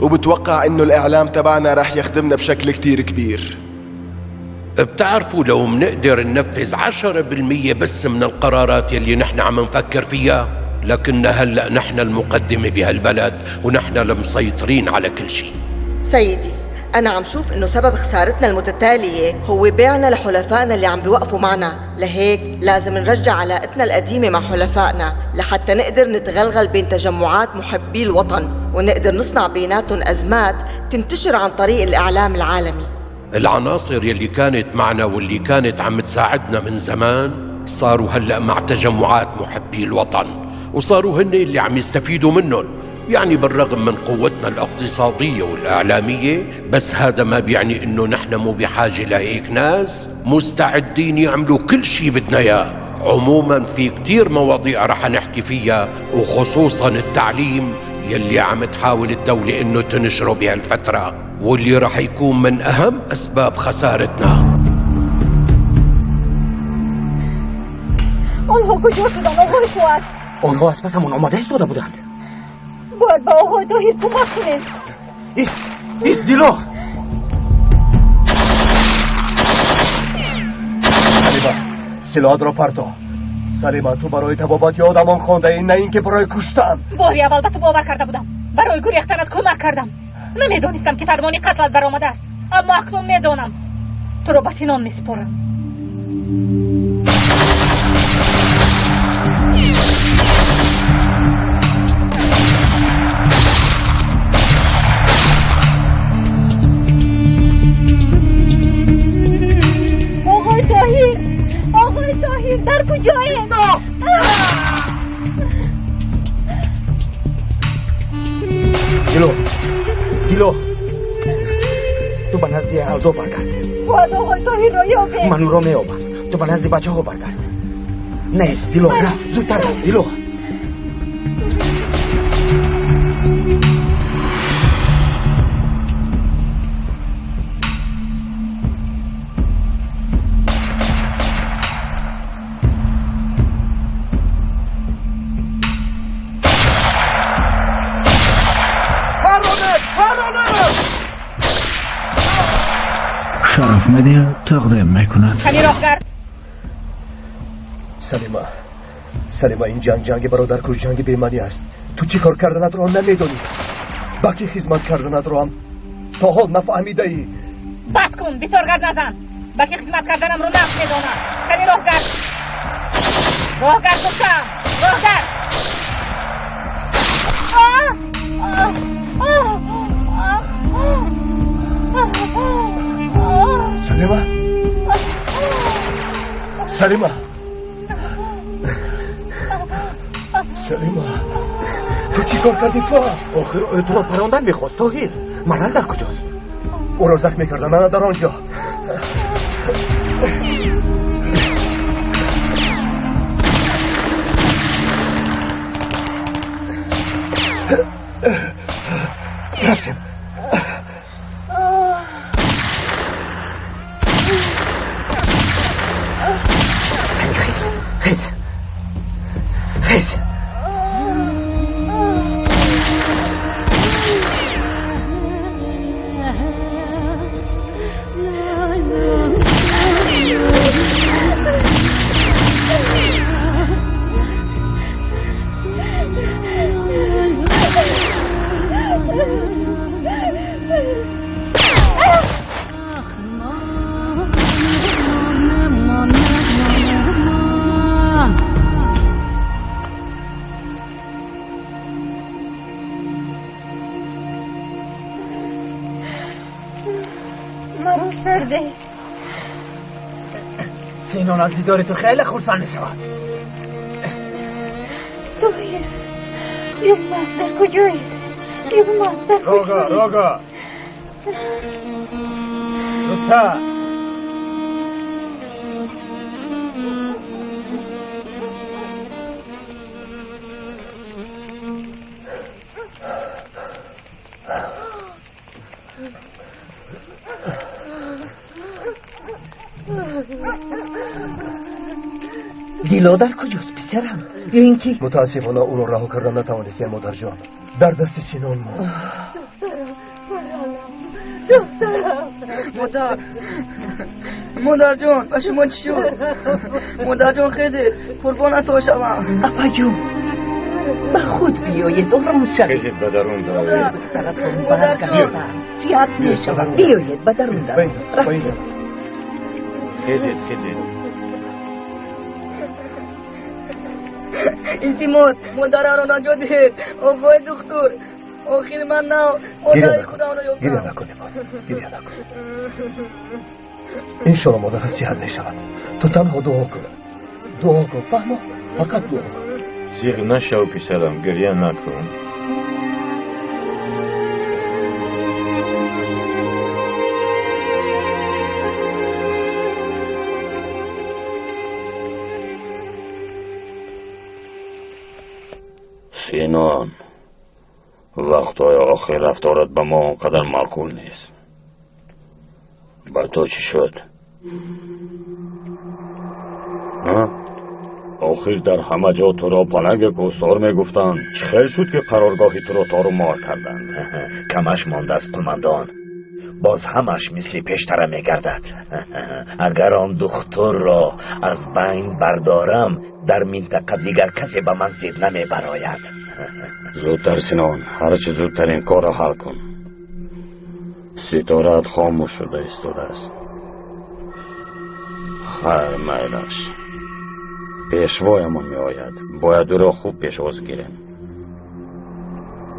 وبتوقع إنه الإعلام تبعنا رح يخدمنا بشكل كتير كبير. بتعرفوا لو منقدر ننفذ 10% بس من القرارات يلي نحن عم نفكر فيها، لكن هلأ نحن المقدمة بهالبلد ونحن المسيطرين على كل شيء. سيدي، أنا عم شوف إنه سبب خسارتنا المتتالية هو بيعنا لحلفائنا اللي عم بيوقفوا معنا، لهيك لازم نرجع علاقتنا القديمة مع حلفائنا لحتى نقدر نتغلغل بين تجمعات محبي الوطن ونقدر نصنع بيناتهم أزمات تنتشر عن طريق الإعلام العالمي. العناصر يلي كانت معنا واللي كانت عم تساعدنا من زمان صاروا هلأ مع تجمعات محبي الوطن، وصاروا هن اللي عم يستفيدوا منهم. يعني بالرغم من قوتنا الاقتصادية والإعلامية، بس هذا ما بيعني إنه نحن مو بحاجة لهيك ناس مستعدين يعملوا كل شي بدنا إياه. عموما في كتير مواضيع رح نحكي فيها، وخصوصا التعليم يلي عم تحاول الدولة إنه تنشره بهالفترة، واللي رح يكون من أهم أسباب خسارتنا. آنها کجا شدن آقای فؤاد؟ آنها از پسمون آماده ایستاده بودند. باید به آقای طاهر کمک کنیم. ایست دیلو. سلیمه، سلاحات را پرتو. سلیمه، تو برای تبابت آدمان خوانده ای، نه اینکه برای کشتن. باری اول به تو باور کرده بودم، برای گریختنت کمک کردم. نمیدانستم که فرمان قتلت برآمده است، اما اکنون میدانم. تو را به سینان میسپارم. آقای طاهر، آقای طاهر، در کجایید؟ دیلو، دیلو، تو به نزد الزو برگرد. باید آقای طاهر را یابیم. من او را مییابم. تو به نزد بچه ها برگرد. نیست دیلو، رفت، زودتر رفت دیلو. شرف медиа тақдим мекунад. Салима, Салима, ин ҷанг ҷанги бародаркуш, ҷанги бемаънӣ аст. Ту чӣ кор карданатро намедонӣ, ба кӣ хизмат карданатро ҳам то ҳол нафаҳмидаӣ. Бас кун, бисёр гап назан. Ба кӣ хизмат карданамро нағз медонам. Кани роҳ гард, роҳ гард гуфтам, роҳ гард. Салима, Салима, Салима, ту чӣ кор кардӣ? Охир туро парондан мехост. Тоҳир, марал дар куҷост? Ӯро захмӣ кардам, ана дар он ҷо. Рафтем. خیز، خیز. سینان از دیدار تو خیلی خرسند می شود. طاهر، یلماز در کجایید؟ یلماز در کجایید؟ روگا، زودتر. Дило дар куҷост, писарам? Ё ин ки мутаассифона ӯро раҳо кардан натавонистем, модарҷон. Дар дасти Синон монд. Духтарам, модар, модарҷон, ба шумо чӣ шуд? Модарҷон, хезед, қурбонатон шавам. Апаҷон, ба худ биёед, ором шавед. Хезед, ба дарун дароед. Духтаратон баргашта, сиҳат мешавад. Биёед, ба дарун дароед. Рафтем. Хезед, хезед. Илтимос, модарамро наҷот диҳед, оғои духтур. Охир ман нав модари худамро ёфтам. Гиря накун, Ибод, гиря накун. Иншоалло модарат сиҳат мешавад. Ту танҳо дуо кун, дуо кун, фаҳмо? Фақат дуо кун. Зиғ нашав, писарам, гиря накун. Синон, вақтҳои охир рафторат ба мо он қадар маъқул нест. Ба ту чӣ шуд? Охир дар ҳама ҷо туро паланги кӯҳсор мегуфтанд. Чӣ хел шуд, ки қароргоҳи туро тору мор карданд? Камаш мондааст, қумандон. Боз ҳамаш мисли пештара мегардад. Агар он духтурро аз байн бардорам, дар минтақа дигар касе ба ман зид намебарояд. Зудтар, Синон, ҳарчи зудтар ин корро ҳал кун. Ситораат хомӯш шуда истодааст. Хайр, майлаш. Пешвоямон меояд. Бояд ӯро хуб пешвоз гирем.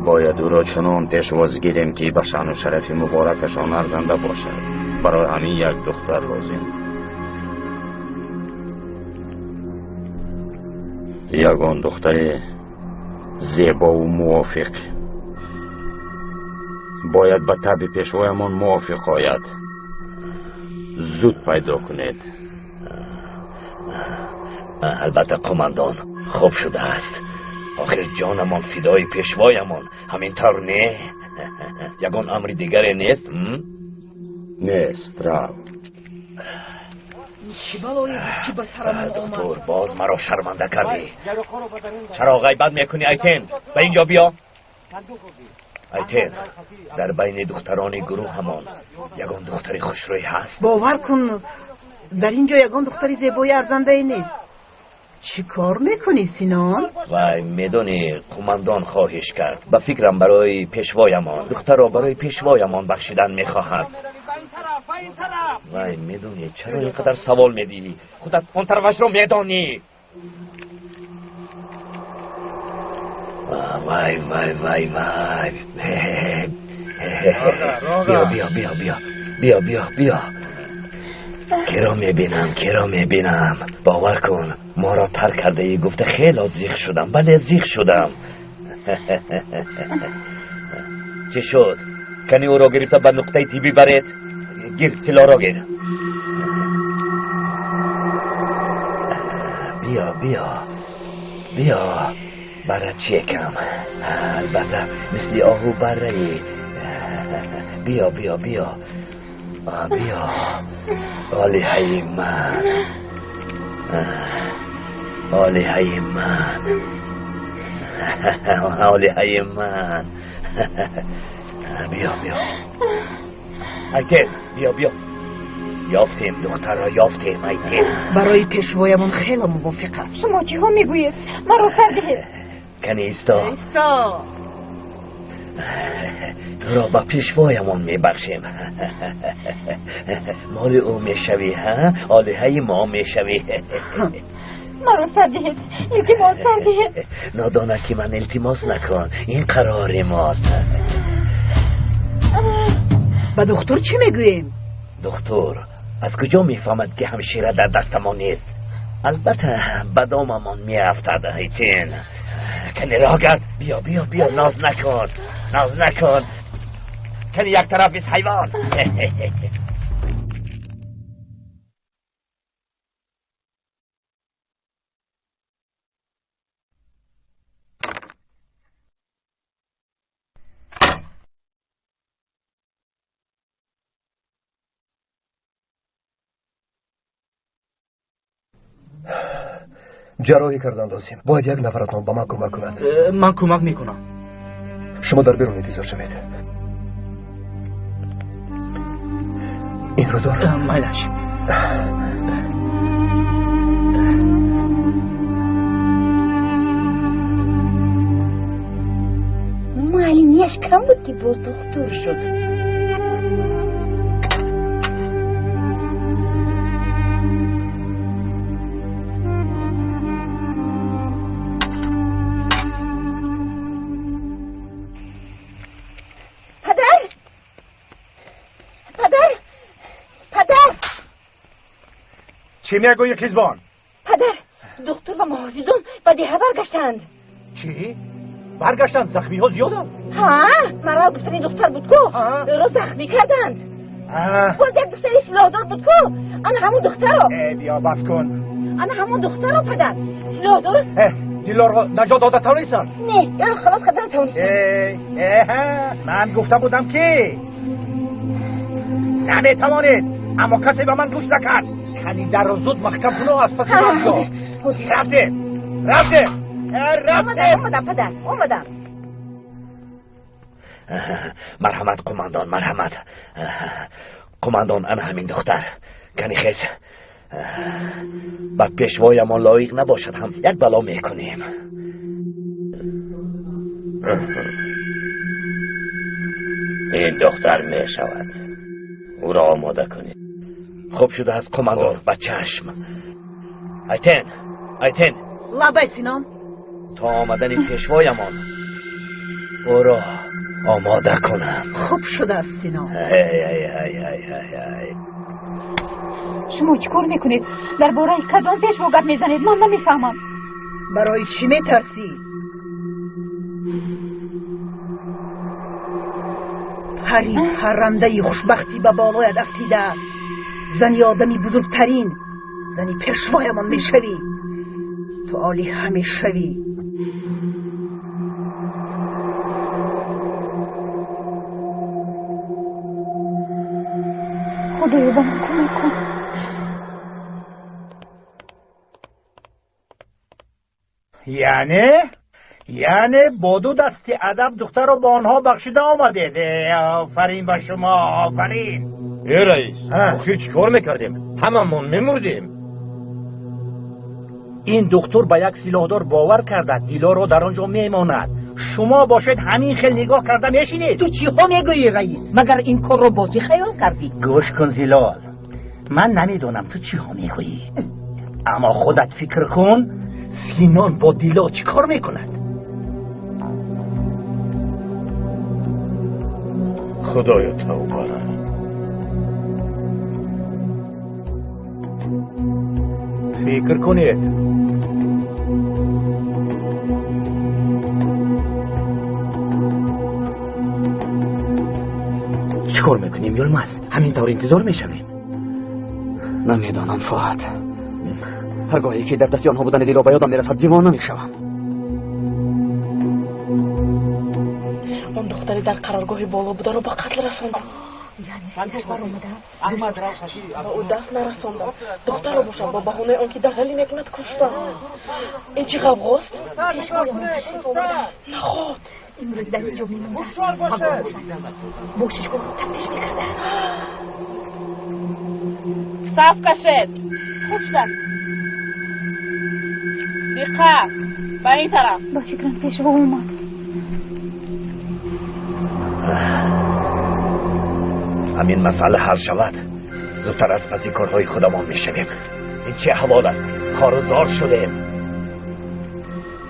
Бояд ӯро чунон пешвоз гирем, ки ба шаъну шарафи муборакашон арзанда бошад. Барои ҳамин як духтар лозим. Ягон духтари зебову мувофиқ. Бояд ба табъи пешвоямон мувофиқ ояд. Зуд пайдо кунед. Албатта, қумандон, хуб шудааст. Охир ҷонамон фидои пешвоямон. Ҳамин тавр не? Ягон амри дигаре нест? Нест, рав. Чӣ балое буд, ки ба сарамон омад? Духтур, боз маро шарманда кардӣ. Чаро ғайбат мекунӣ, Айтен? Ба инҷо биё. Айтен, дар байни духтарони гурӯҳамон ягон духтари хушрӯй ҳаст? Бовар кун, дар ин ҷо ягон духтари зебои арзандае нест. Чӣ кор мекунӣ, Синон? Вай, медонӣ, қумандон хоҳиш кард. Ба фикрам, барои пешвоямон духтарро барои пешвоямон бахшидан мехоҳад. Вай, медонӣ, чаро ин қадар савол медиҳӣ? Худат он тарафашро медонӣ. Вай, вай, вай, вай, биё, биё, биё, биё, биё, биё, биё. Киро мебинам, киро мебинам? Бовар кун, моро тарк кардаӣ гуфта хело зиқ шудам. Бале, зиқ шудам. Чӣ шуд? Кани ӯро гирифта ба нуқтаи тиббӣ баред. Гир, силоҳро гир. Биё, биё, биё, барачекам. Албатта, мисли оҳу барраӣ. Биё, биё, биё, биё, олиҳаи ман, олиҳаи ман, олиҳаи ман. Биё, биё, Айтен, биё, биё. Ёфтем духтарро, ёфтем, Айтен. Барои пешвоямон хело мувофиқ аст. Шумо чиҳо мегӯед? Маро сар диҳед. Кани исто. Исто. Туро ба пешвоямон мебахшем. Моли ӯ мешавӣ, ҳа? Олиҳаи мо мешавӣ. Маро сар диҳед, илтимос, сар диҳед. Нодона ки ман, илтимос накун. Ин қарори мост. Ба духтур чӣ мегӯем? Духтур аз куҷо мефаҳмад, ки ҳамшира дар дастамон нест? Албатта, ба домамон меафтад. Айтен, кани роҳ гард. Биё, биё, биё, ноз накун, ноз накун. Кани як тараф ис, ҳайвон. Ҷарроҳӣ кардан лозим. Бояд як нафаратон ба ман кӯмак кунад. Ман кӯмак мекунам. Шумо дар берун интизор шавед. Инро дор. Майлаш. Муаллимияш кам буд, ки боз духтур шуд. Падар! Падар! Падар! Чӣ мегӯӣ, Қизбон? Падар, духтур ва муҳофизон ба деҳа баргаштаанд. Чӣ? Баргаштанд? Захмиҳо зиёданд? Ҳа, маро гуфтани духтар буд ку, ӯро захмӣ карданд. Боз як духтари силоҳдор буд ку, ана ҳамун духтаро. Э, биё, бас кун. Ана ҳамун духтаро, падар, силоҳдор. Дилорро наҷот дода тавонистанд? Не, ёро халос карда натавонистанд. Э, ман гуфта будам, ки наметавонед, аммо касе ба ман гӯш накард. Кани дарро зуд маҳкам куну аз паси ман биё. Рафтем, рафтем, рафтем. Омадам, падар, омадам. Марҳамат, қумандон, марҳамат. Қумандон, ана ҳамин духтар. Кани хез. Ба пешвоямон лоиқ набошад ҳам як бало мекунем. Ин духтар мешавад. Ӯро омода кунед. Хуб шудааст, қумандон, ба чашм. Айтен, Айтен. Лабай, Синон. То омадани пешвоямон ӯро омода кунам. Хуб шудааст, Синон. Ай, ай, ай, ай, ай, ай. Шумо чӣ кор мекунед? Дар бораи кадом пешво гап мезанед? Ман намефаҳмам. Барои чӣ метарсӣ? Пари паррандаи хушбахтӣ ба болоят афтидааст. Зани одами бузургтарин, зани пешвоямон мешавӣ. Ту олиҳа мешавӣ. Худоё, ба ман кӯмак кун. Яъне бо ду дасти адаб духтарро ба онҳо бахшида омадед. Офарин ба шумо, офарин. Э, раис, охир чӣ кор мекардем? Ҳамамон мемурдем. Ин духтур ба як силоҳдор бовар карда, Дилоро дар он ҷо мемонад. Шумо бошед ҳамин хел нигоҳ карда мешинед. Ту чиҳо мегӯӣ, раис? Магар ин корро бозӣ хаёл кардӣ? Гӯш кун, Зилол, ман намедонам ту чиҳо мегӯӣ, аммо худат фикр кун, Синон бо Дило чӣ кор мекунад? Худоё, тавба. Фикр кунед. Чӣ кор мекунем, Юлмаз? Ҳамин тавр интизор мешавем? Намедонам, Фоҳад. Ҳаргоҳе ки дар дасти онҳо будани Дило ба ёдам мерасад, дивона мешавам. Он духтаре дар қароргоҳи боло бударо ба қатл расондам. Ба ӯ даст нарасондам. Духтарро бошам бо баҳонаи он ки дағалӣ мекунад куштам. Ин чӣ ғавғост? Наход. Имрӯз дар инҷо мемондам. Бошишгоҳро тафтиш мекардам. Саф кашед. Хуб шудааст. Диққат, ба ин тараф. Ба фикрам пешво омад. Ҳамин масъала ҳал шавад, зудтар аз паси корҳои худамон мешавем. Ин чӣ аҳвол аст? Хорузор шудем.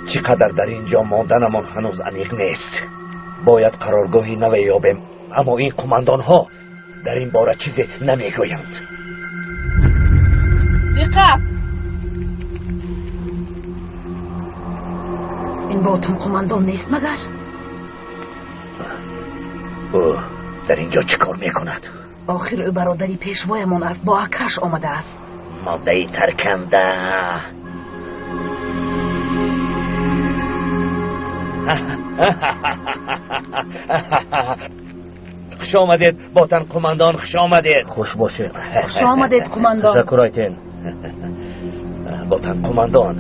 Чӣ қадар дар ин ҷо монданамон ҳанӯз аниқ нест. Бояд қароргоҳи наве ёбем, аммо ин қумандонҳо дар ин бора чизе намегӯянд. Диққат! Ин ботун қумандон нест магар? Ӯ дар ин ҷо чӣ кор мекунад? Охир ӯ бародари пешвоямон аст, бо акаш омадааст. Моддаи тарканда. Хуш омадед, ботан қумандон, хуш омадед. Хуш бошед. Хуш омадед, қумандон. Ташаккур, Айтен. Ботан қумандон,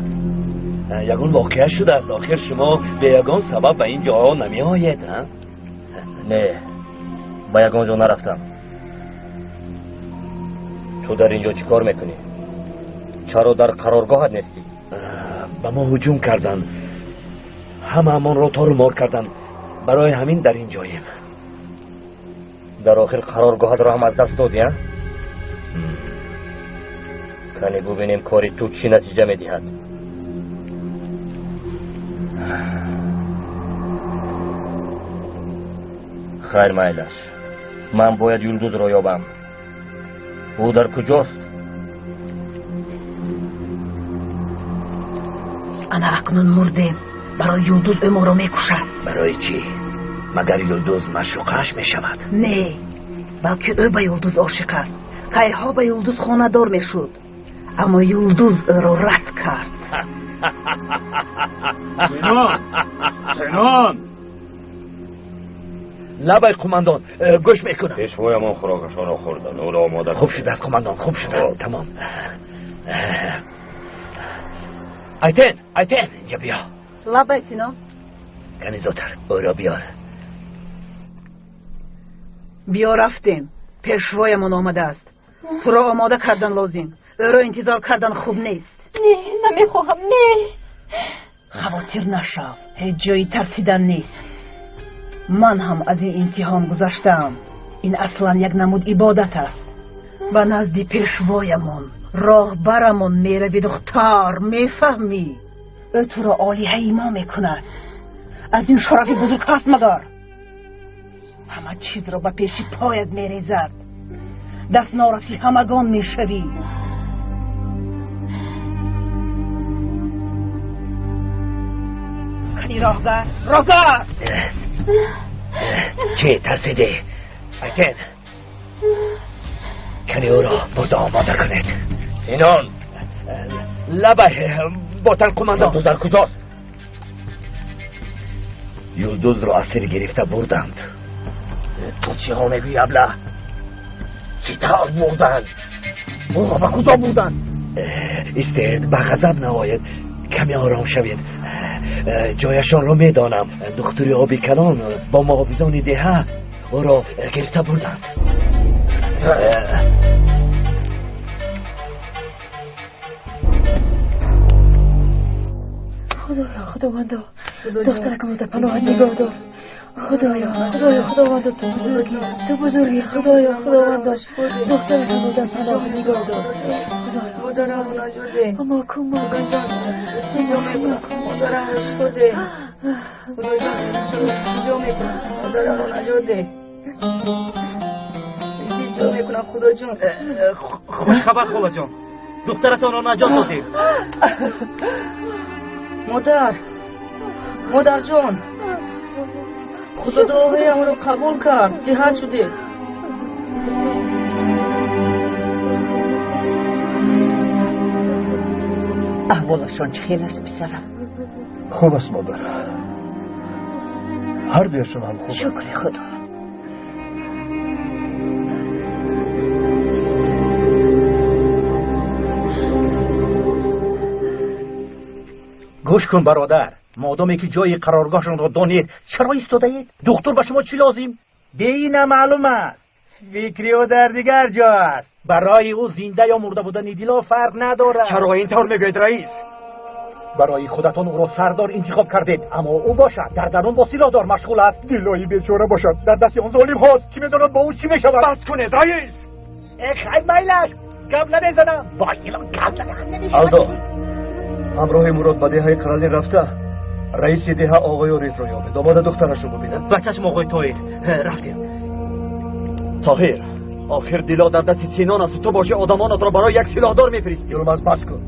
Ягон воқеа шудааст. Охир шумо бе ягон сабаб ба ин ҷоҳо намеоед, а? Не, ба ягон ҷо нарафтам. Ту дар ин ҷо чӣ кор мекунӣ? Чаро дар қароргоҳат нестӣ? Ба мо ҳуҷум карданд, ҳамаамонро тору мор карданд. Барои ҳамин дар ин ҷоем. Дар охир қароргоҳатро ҳам аз даст додӣ, а? Кане бубинем кори ту чӣ натиҷа медиҳад. Хайр, майлаш, ман бояд Юлдузро ёбам. Ӯ дар куҷост? Ана акнун мурдем. Барои Юлдуз ӯ моро мекушад. Барои чӣ? Магар Юлдуз маъшуқааш мешавад? Не, балки ӯ ба Юлдуз ошиқ аст. Кайҳо ба Юлдуз хонадор мешуд, аммо Юлдуз ӯро рад кард. Синон! Синон! Лабай қумандон, гӯш мекунам. Пешвоямон хӯрокашонро хӯрданд, ӯро омода. Хуб шудааст, қумандон, хуб шудааст. Тамом. Айтен, Айтен, инҷа биё. Лабай, Синон. Кани зудтар ӯро биёр. Биё, рафтем. Пешвоямон омадааст. Туро омода кардан лозим. Ӯро интизор кардан хуб нест. Не, намехоҳам, не. Хавотир нашав, ҳеҷ ҷои тарсидан нест. Ман ҳам аз ин имтиҳон гузаштаам. Ин аслан як намуд ибодат аст. Ба назди пешвоямон, роҳбарамон мерави, духтар, мефаҳмӣ? Ӯ туро олиҳаи мо мекунад. Аз ин шарафи бузург ҳаст магар? Ҳама чизро ба пеши поят мерезад. Дастнораси ҳамагон мешавӣ. Кани роҳгар, роҳгар! Чӣ тарсидӣ? Айтен, кани ӯро бурда омода кунед. Синон! Лабай, ботан қумандон. Юлдуз дар куҷост? Юлдузро асир гирифта бурданд. Ту чиҳо мегӯӣ, абла? Чӣ тавр бурданд? Ӯро ба куҷо бурданд? Истед, ба ғазаб наоед. Каме ором шавед. Ҷояшонро медонам. Духтури оби калон бо муҳофизони деҳа ӯро гирифта бурданд. Худоё, худовандо, духтаракамро дар паноҳат нигоҳ дор. Худоё, худоё, худовандо, ту бузургӣ, ту бузургӣ. Худоё, худовандо, духтаракамро дар паноҳат нигоҳ дор. Модарамро наҷот деҳ. Ама кӯмак. Худоҷон, модарамро шифо деҳ. Худоҷон, илтиҷо мекунам, модарамро наҷот деҳ. Илтиҷо мекунам, Худоҷон. Хушхабар, холаҷон, духтаратонро наҷот додем. Модар, модарҷон, Худо дуоҳоямонро қабул кард, сиҳат шудед. Аҳволашон чӣ хел аст, писарам? Хуб аст, модар. Ҳар дуяшон ҳам хуб. Шукри Худо. Гӯш кун, бародар, модоме ки ҷои қароргоҳшонро донед, чаро истодаед? Духтур ба шумо чӣ лозим? Беина маълум аст, фикри ӯ дар дигар ҷо аст. Барои ӯ зинда ё мурда будани Дило фарқ надорад. Чаро ин тавр мегӯед, раис? Барои худатон ӯро сардор интихоб кардед, аммо ӯ бошад дар дарун бо силоҳдор машғул аст. Дилои бечора бошад дар дасти он золимҳост. Кӣ медонад бо ӯ чӣ мешавад? Бас кунед, раис! Хай, майлаш, гап намезанам. Бо Дило гап задан намешавад. Алдо, ҳамроҳи Мурод ба деҳаи Қиралӣ рафта, раиси деҳа оғои Орифро ёбед. Омода духтарашро бубинад. Ба чашм, оғои Тоҳир, рафтем. Тоҳир, охир Дило дар дасти Синон аст, ту боши одамонатро барои як силоҳдор мефиристӣ. Юлмаз, бас кун.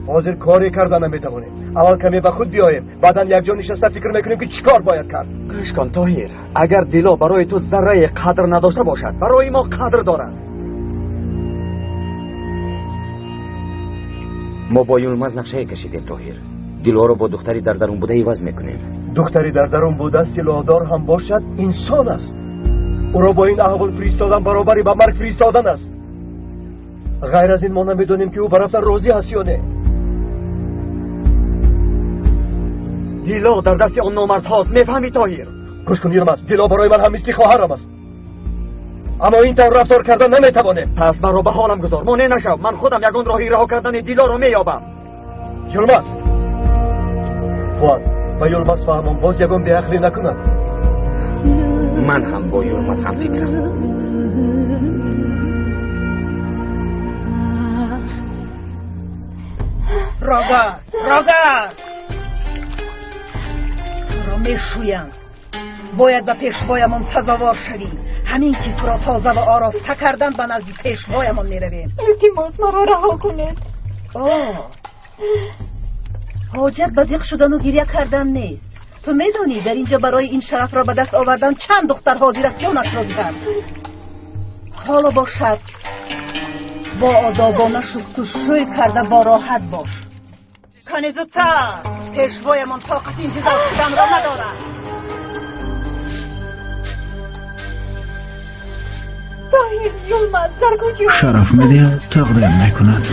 Ҳозир коре карда наметавонем. Аввал каме ба худ биёем, баъдан якҷо нишаста фикр мекунем, ки чӣ кор бояд кард. Гӯш кун, Тоҳир, агар Дило барои ту заррае қадр надошта бошад, барои мо қадр дорад. Мо бо Юлмаз нақшае кашидем, Тоҳир. Дилоро бо духтари дар дарун буда иваз мекунем. Духтари дар дарун буда силоҳдор ҳам бошад, инсон аст. Ӯро бо ин аҳвол фиристодан баробари ба марг фиристодан аст. Ғайр аз ин мо намедонем, ки ӯ ба рафтан розӣ аст ё не. Дило дар дасти он номардҳост, мефаҳмӣ, Тоҳир? Гӯш кун, Юлмаз, Дило барои ман ҳам мисли хоҳарам аст, аммо ин тавр рафтор кардан наметавонем. Пас маро ба ҳолам гузор, монеъ нашав. Ман худам ягон роҳи раҳо кардани Дилоро меёбам. Юлмаз, Фуад, ба Юлмаз фаҳмон, боз ягон беақлӣ накунад. Ман ҳам бо Юлмаз ҳамфикрам. Рогар, Рогар, туро мешӯянд. Бояд ба пешвоямон сазовор шавӣ. Ҳамин ки туро тоза ва ороста карданд, ба назди пешвоямон меравем. Илтимос, маро раҳо кунед. Ҳоҷат ба зиқ шудану гиря кардан нест. Ту медонӣ, дар инҷо барои ин шарафро ба даст овардан чанд духтар ҳозир аст ҷонашро диҳад. Ҳоло бошад, бо одобона шустушӯй карда бо роҳат бош. Кани зудтар, пешвоямон тоқати интизор шуданро надорад. Тоҳир, Юлмаз дар куҷо? Шараф Медиа тақдим мекунад.